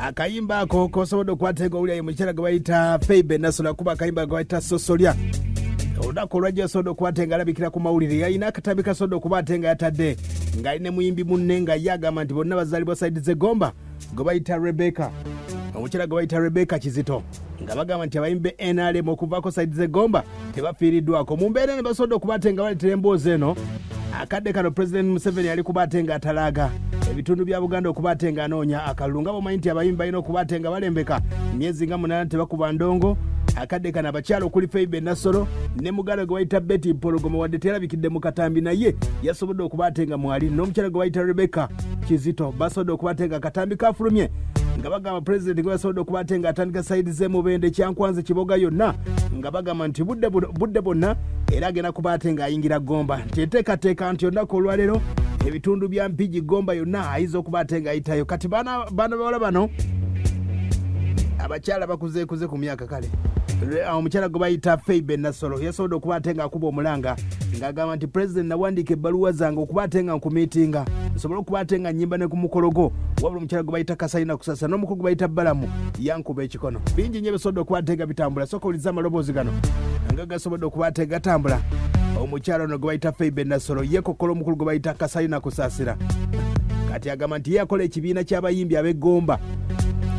Akayimba ako kosobodde okukwata owulira ye mukyala gwe bayita Feibe Nasola kuba akayimba gwe bayita Sosolya. Olunaku olwajja asobodde okuba ate nga alabikira ku mawulire, yalina akatambi kasobodde okuba ate nga yatadde ng'ali ne muyimbi munne nga ye agamba nti bonna bazaalibwa saidi z'eggomba gwe bayita Rebecca, omukyala gwe bayita Rebecca Kizito, nga bagamba nti abayimbi be NRM okuvaako saidi z'eggomba tebafiiriddwako mu mbeera eno. Basobodde okuba ate nga baleetera emboozi eno. Akadde kano Pulezidenti Museveni ali kuba ate nga atalaaga ebitundu bya Buganda okuba ate nga anoonya akalulu, nga bwomanyi nti abayimbi balina okuba ate nga balembeka emyezi nga 8 tebakuba ndongo. Akadde kano abakyala okuli Feibe Nassolo ne muganda gwe bayita Betty Mpologoma, wadde teyalabikidde mu katambi, naye yasobodde okuba ate nga mwali n'omukyala gwe bayita Rebecca Kizito. Basobodde okuba ate nga akatambi kafulumye nga bagamba pulezidenti gwe basobodde okuba ate nga atandika sayidi z'emubende, Kyankwanzi, Kiboga yonna, nga bagamba nti budde bwonna era agenda kuba ate ng'ayingira Gomba, nti enteekateeka nti olunaku olwaleero ebitundu bya Mpigi, Gomba yonna ayinza okuba ate ng'ayitayo. Kati baana bawala bano abakyala bakuzeekuze ku myaka. Kale omukyala gwe bayita Feibe Nassolo yasobodde okuba ate ng'akuba omulanga ng'agamba nti pulezidenti, nawandiika ebbaluwa zange okuba ate nga nkumiitinga nsobole okuba ate nga nnyimba ne ku mukolo gwo, wabula omukyala gwe bayita Kasalina Kusasa n'omukulu gwe bayita Balamu yankuba ekikono. Bingi nnyo ebisobodde okuba ate nga bitambula. Soka owuliriza amaloboozi gano nga gasobodde okuba ate gatambula. Omukyala ono gwe bayita Feibe Nassolo yeekokkola omukulu gwe bayita Kasalina Kusaasira. Kati agamba nti ye yakola ekibiina ky'abayimbi ab'eggomba,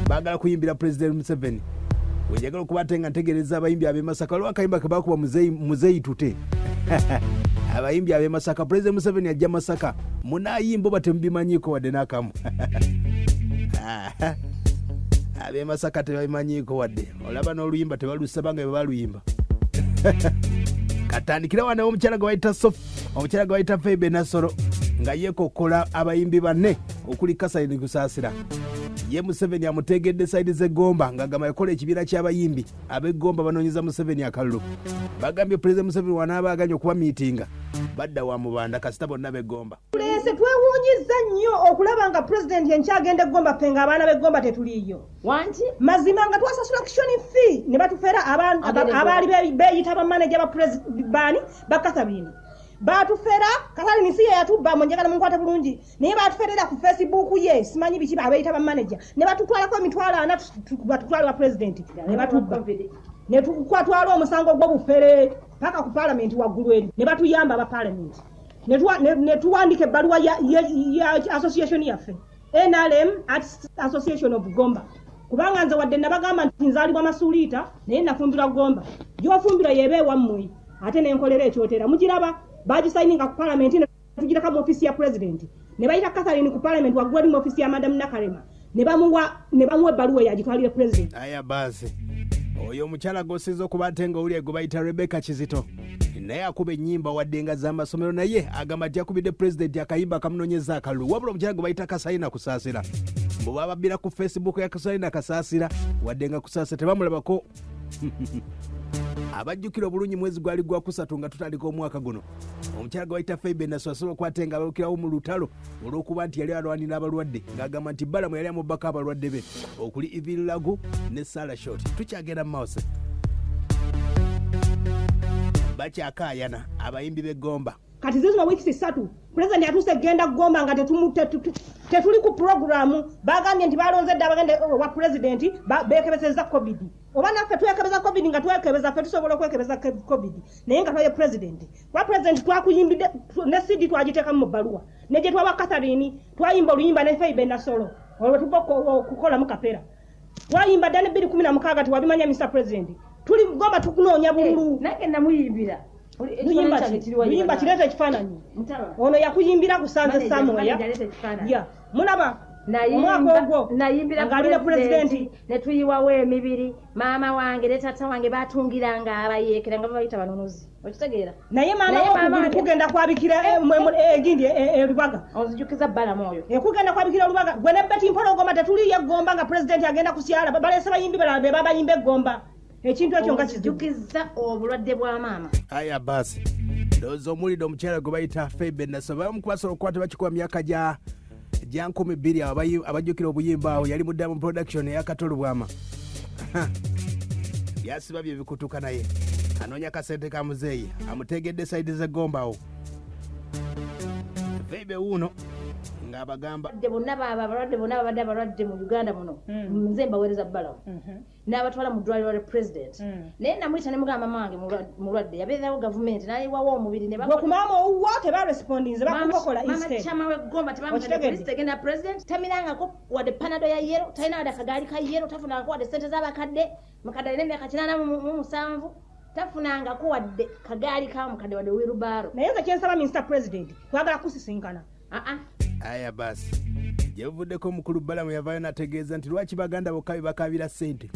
baagala kuyimbira Pulezidenti Museveni. Wenjagala okuba ate nga ntegereza abayimbi ab'e Masaka, waliwo akayimba ke bakuba Muzeeyi Tute. Abayimbi ab'e Masaka, Pulezidenti Museveni ajja Masaka, munaayimba oba temubimanyiiko wadde n'akamu? Ab'e Masaka tebabimanyiiko wadde, olaba n'oluyimba tebalusaba nga bwe baluyimba. Katandikira wano omukyala gwe bayita Sof, omukyala gwe bayita Feibe Nassolo nga yeekokkola abayimbi banne okuli Kasalini Kusaasira. Ye Museveni amuteegedde sayidi z'eggomba ng'agamba yakola ekibiina ky'abayimbi ab'eggomba banoonyeza Museveni akalulu. Bagambye Pulezidenti Museveni wanaaba aganye okuba miitinga badda wa mubanda kasita bonna b'eggomba. Tuleese twewuunyizza nnyo okulaba nga pulezidenti enkyagenda eggomba, ffe ng'abaana b'eggomba tetuliiyo. Wangi? Mazima nga twasasula auction fee ne batufera abaali beeyita bamaneja ba baani ba Catherine batufera. Catherine si ye yatubba, munjagala munkwate bulungi, naye batuferera ku Facebook ye, simanyi biki, abeeyita bamaneja ne batutwalako 400,000 batutwale wa pulezidenti ne batubba, ne tukwatwala omusango gw'obufere paka ku palamenti waggulu eri ne batuyamba aba palamenti ne tuwandika ebbaluwa ya association yaffe, NRM Artists Association of Gomba, kubanga nze wadde nabagamba nti nzaalibwa Masuliita, naye nafumbirwa Gomba. Gyofumbirwa yeeba ewammwe. Ate nenkolera ekyotera mugiraba bagisayininga ku palamenti ne tugireka mu ofiisi ya pulezidenti, ne bayita Catherine ku palamenti waggulu eri mu ofiisi ya Madam Nakarema ne bamuwa ebbaluwa eyo agitwalire pulezidenti. Aya baasi, oyo omukyala gw'osinza okuba ate nga owulira gwe bayita Rebecca Kizito, naye akuba ennyimba wadde nga z'amasomero, naye agamba nti yakubidde pulezidenti akayimba akamunoonyeza akalulu. Wabula omukyala gwe bayita Kasalina Kusaasira, mbu bababbira ku Facebook ya Kasalina Kasaasira, wadde nga Kusaasira tebamulabako. Abajjukira obulungi, mwezi gwali gwa kusatu nga tutandika omwaka guno, omukyala gwe bayita Feibe Nassolo asobola okukwata nga abalukirawo mu lutalo olw'okuba nti yali alwanira abalwadde, ng'agamba nti Balamu yali amubbako abalwadde be okuli Evelyn Lagu ne Sarah Short. Tukyagenda mu maaso, bakyakaayana abayimbi b'eggomba. Kati zizino wiikisi 3 pulezidenti atuuse genda Gomba nga tetuli ku puroguramu. Bagambye nti balonze dde abagenda wa pulezidenti bekebeseza COVID. Oba naffe twekebeza COVID? Nga twekebeza ffe tusobola okwekebeza COVID, naye nga twaye pulezidenti, kuba pulezidenti twakuyimbidde ne CD twagiteekamu mu bbaluwa ne gye twawa Catherine. Twayimba oluyimba ne Feibe Nasolo olwo tuva okukolamu kapera, twayimba dda ne 2016. Tewabimanya, Mr President, tuli Gomba tukunoonya bululu. Nange namuyimbira. Luyimba ki? Luyimba kireeta ekifaananyi. Ono yakuyimbira kusanze samoya ya mulaba omwaka ogwo nayimbira ng'alina pulezidenti. Ne tuyiwawo emibiri. Maama wange ne taata wange batungiranga abayeekera nga babayita banunuzi, okitegeera? Naye maama Naye maama wokugulu kugenda kwabikira egindi erubaga. Onzijukiza Balamu oyo. Ekugenda kwabikira olubaga gwe ne Beti Mpologoma. Tetuliyo eggomba nga pulezidenti agenda kusyala, baleese bayimbi balala be babayimba eggomba. Ekintu ekyo nga kizibu. Onzijukiza obulwadde bwa maama. Aya baasi, ndowooza omuwulidde omukyala gwe bayita Feibe Nassolo. Bamu kubasobola okukwata bakikuba myaka gya 2000 awo, abajjukira obuyimba awo yali mu Diamond Production eyakatolu bwama byasiba bye bikutuka, naye anoonya kasente ka muzeeyi amutegedde sayidi z'eggomba awo. Feibe wuuno Ng'abagamba Bonna baaba abalwadde, bonna babadde abalwadde mu Uganda muno. Nze mbaweereza Balamu n'abatwala mu ddwaliro lwa president. Naye namuyita ne mugamba, mama wange mulwadde, yabeerawo gavumenti n'ayiwawo omubiri ne Gwe ku maama owuwo tebarespondinze, bakukokola Mama instead. Chama w'eggomba. Okitegedde? Tegenda president tamirangako wadde Panado ya yellow, talina wadde akagaali ka yellow, tafunangako wadde sente z'abakadde. Mukadde alina emyaka 87, tafunangako wadde kagaali ka mukadde, wadde wheelbarrow. Naye nze kyensaba, Mr President, twagala kusisinkana. Aa. Aya basi, gye buvuddeko omukulu Balamu yavaayo n'ategeeza nti lwaki baganda bokka be bakaabira ssente.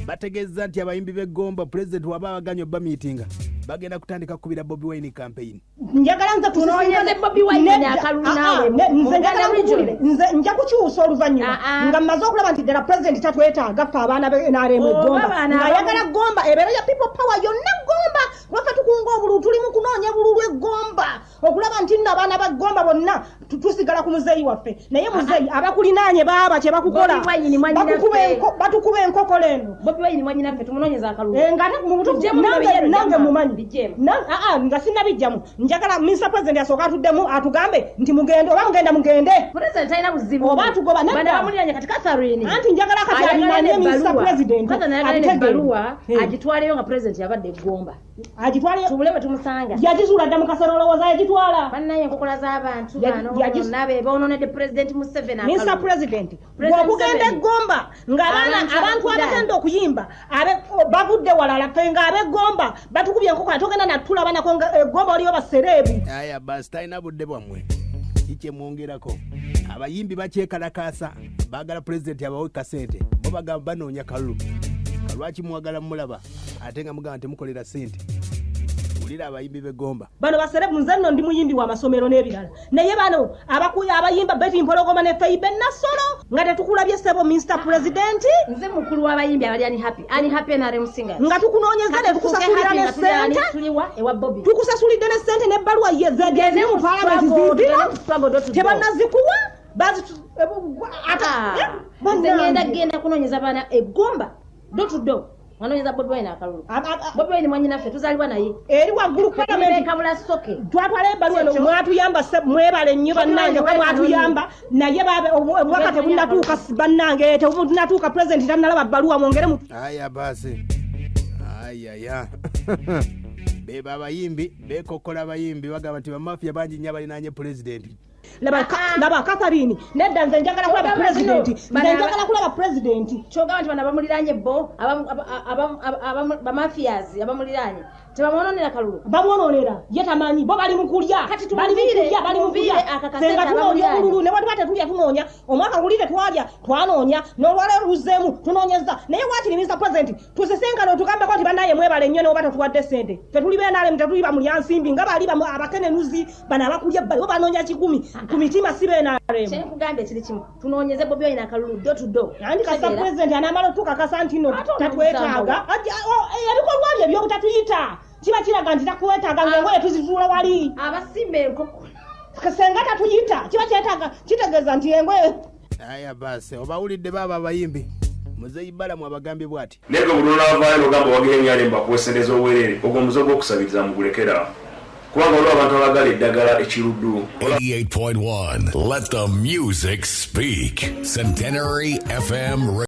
Bategeeza nti abayimbi b'eggomba, pulezidenti waba abaganya obba miitinga, bagenda kutandika kukubira Bobi Wine campaign. Njagala nze Tunoonyeze Bobi Wine Nedda. akalulu Ah, ah, naawe. nze Mu njagala Buganda nkubulire. region. Nze nja kukyusa oluvannyuma Ah, ah. nga mmaze okulaba nti ddala pulezidenti tatwetaaga ffe abaana be NRM. Oba Egomba baana ng'ayagala gomba ebeera ya People Power yonna. Gomba lwaffe tukunga obululu, tuli mu kunoonya bululu egomba okulaba nti nno abaana ba Gomba bonna tusigala ku muzeeyi waffe. Naye muzeeyi, abakulinaanye baaba kye bakukola. Bobi Wine mwannyinaffe. Batukuba enkokola eno. Bobi Wine mwanyinaffe, tumunoonyeza akalulu. Eh, nga ate mu butuufu Tuggyemu nange bino nange bijjemu. mumanyi. Bijjemu. Ah, ah, nga sinnabijjamu, njagala Mr President asooka atuddemu atugambe nti mugende oba mugenda mugende. President talina buzibu. Oba atugoba, nedda. Bano abamuliranye kati Catherine Anti njagala kati ayagala abimanye Mr n'ebbaluwa. President Catherine ayagala abitegeere. n'ebbaluwa agitwaleyo nga president yabadde eggomba. Agitwale. Tubule bwe tumusanga. Yagizuula dda mu kasero, olowooza yagitwala? Bannaye, enkokola z'abantu bano bonna be boononedde President Museveni Mr akalulu. President, President bw'okugenda Museveni. eggomba ng'abaana Abantu abantu abakudda. abagenda okuyimba bavudde walala, ffe ng'ab'eggomba batukubye enkokola, togenda natulaba nako nga eggomba waliyo basereebu. Aya basi, talina budde bwammwe, kikyemwongerako. Abayimbi bakyekalakaasa, baagala pulezidenti abawe kasente. Bo bagamba banoonya kalulu. Kalwaki mwagala mulaba ate nga mugamba temukolera sente? Wulira abayimbi b'eggomba. Bano baserebu. Nze nno ndi muyimbi wa masomero n'ebirala, naye bano abayimba Betty Mpologoma ne Feibe Nassolo nga tetukulabye, ssebo Mr President. Nze mukulu w'abayimbi abali unhappy, unhappy NRM singers. Nga tukunoonyeza ne tukusasulira ne sente. Tuliwa ewa Bobi. Tukusasulidde ne sente n'ebbaluwa ye ziri mu palamenti ziizino, tebannazikuwa. Nze ngenda genda kunoonyeza baana eggomba door to door, nganoonyeza Bobi Wine akalulu. Bobi Wine mwanyinaffe, tuzaalibwa naye. Eri waggulu ku palamenti. Kabula soke. Twatwala ebbaluwa eno, mwatuyamba, mwebale nnyo bannange kuba mwatuyamba, naye obubaka tebunnatuuka, bannange tebunnatuuka, pulezidenti tannalaba bbaluwa, mwongere mu Aya basi, ayaya, beba abayimbi bekokola. Abayimbi bagamba nti bamafiya bangi nnyo abalinaanye pulezidenti. Laba Katharine, nedda, nze njagala kulaba Ogamba pulezidenti. zino, Nze njagala kulaba pulezidenti. Kyogamba nti bano abamuliraanye bo bamafias abamuliraanye tebamwononera kalulu? Bamwononera, ye tamanyi, bo bali mu kulya. Kati Bali mu tumuviire, kulya, bali mu tumuviire kulya. akakasente Ffe nga tunoonya abamuliraanye. obululu, ne bwetuba tetulya tunoonya. Omwaka guli tetwalya, twanoonya, n'olwaleero luzzeemu tunoonyeza. Naye waakiri Mr President tusisinkane otugambeko nti bannaye mwebale nnyo, neoba tetuwadde sente, tetuli benalemu, tetuli bamulyansimbi nga bali abakenenuzi bano abakulya ebbali, bo banoonya 1,000 ku mitima, si benalemu. Kyenkugambye kiri kimu, tunoonyeze Bobi Wine akalulu door to door. Anti kasa Tegeera? President anaamala otukakasa nti nno Ate tatwetaaga. Ebikolwa bye ebyobutatuyita kiba kiraga nti takwetaaga, ngaengoye tuzituula wali. Abasimba enkoko. Senga tatuyita kiba kyetaaga kitegeeza nti engoye Aya basi, obawulidde baaba abayimbi. Muzeeyi Balamu abagambye bw'ati. Naye gwe buli olwavaayo nogamba wagira emyala embakuwa esente z'obwereere, ogwo omuze ogw'okusabiriza mugulekera, kubanga waliwo abantu abagala eddagala ekiruddu. 88.1. Let the music speak. Centenary FM.